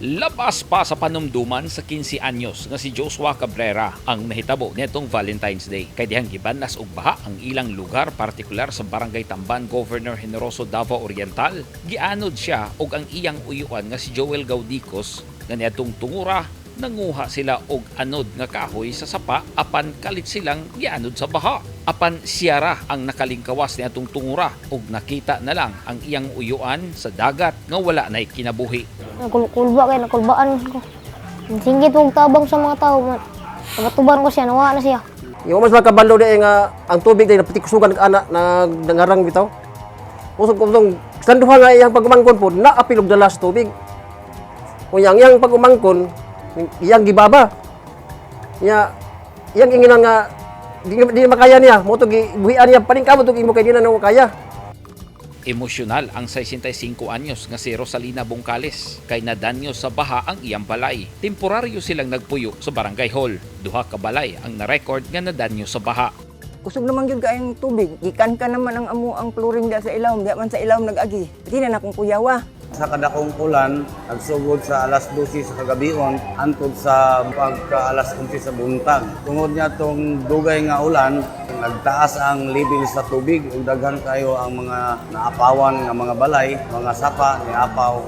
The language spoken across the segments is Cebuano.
Labas pa sa panumduman sa 15 anyos nga si Joshua Cabrera ang nahitabo nitong Valentine's Day. Kay dihang gibanlas og baha ang ilang lugar, partikular sa Barangay Tamban, Governor Generoso, Davao Oriental. Gianod siya og ang iyang uyuan nga si Joel Gaudicos nga niadtong tungura nanguha sila og anod nga kahoy sa sapa, apan kalit silang gianod sa baha. Apan siya ra ang nakalingkawas niadtong tungura ug nakita na lang ang iyang uyuan sa dagat nga wala nay kinabuhi. Nagkulba kay nakulbaan ko. Singgit og tabang sa mga tao man. Pagatuban ko siya, nawala na siya. Yung mas makabalo di nga ang tubig di napatikusugan ng anak na nangarang bitaw. Usog ko tong sanduha nga iyang pagumangkon po naapil og dala sa tubig. Kung yang iyang pagumangkon iyang gibaba. Nya iyang inginan nga di makaya niya mo to gibuhian niya paningkamot og imo kay di na namo kaya. Emosyonal ang 65 anyos nga si Rosalina Bungkales kay nadanyo sa baha ang iyang balay. Temporaryo silang nagpuyo sa barangay hall. Duha ka balay ang na-record nga nadanyo sa baha. Kusog naman gyud kaayong tubig. Gikan ka naman ang amo ang flooring da sa ilawom, di man sa ilawom nag-agi. Pati na nakong kuyawa. Sa kadakong ulan, nagsugod sa alas 12 sa kagabion, antod sa pagka alas 11 sa buntag. Tungod niya tong dugay nga ulan, nagtaas ang level sa tubig ug daghan kayo ang mga naapawan nga mga balay, mga sapa niapaw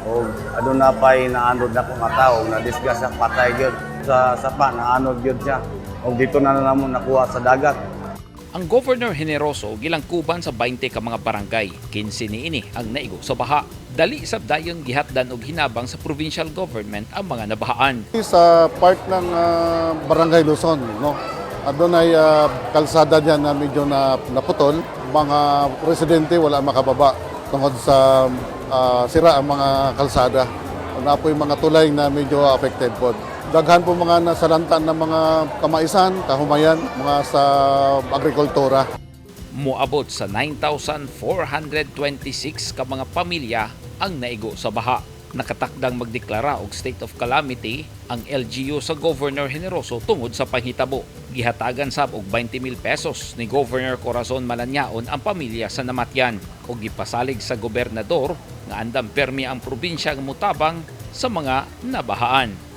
ug aduna pay naanod na nga tawo na disgrasya, patay gyud sa sapa, naanod gyud siya. Ug dito na namo nakuha sa dagat. Ang Governor Generoso gilangkuban sa 20 ka mga barangay. 15 niini ang naigo sa baha. Dali sab dayon gihatdan og hinabang sa provincial government ang mga nabahaan. Sa part ng Barangay Luzon, no? Doon ay kalsada diyan na medyo na naputol. Mga residente wala makababa tungod sa sira ang mga kalsada. Na po yung mga tulay na medyo affected po. Daghan po mga nasalanta ng mga kamaisan, kahumayan, mga sa agrikultura. Moabot sa 9,426 ka mga pamilya ang naigo sa baha. Nakatakdang magdeklara og state of calamity ang LGU sa Governor Generoso tungod sa panghitabo. Gihatagan sab og 20,000 pesos ni Governor Corazon Malanyaon ang pamilya sa namatyan ug gipasalig sa gobernador nga andam permi ang probinsya nga motabang sa mga nabahaan.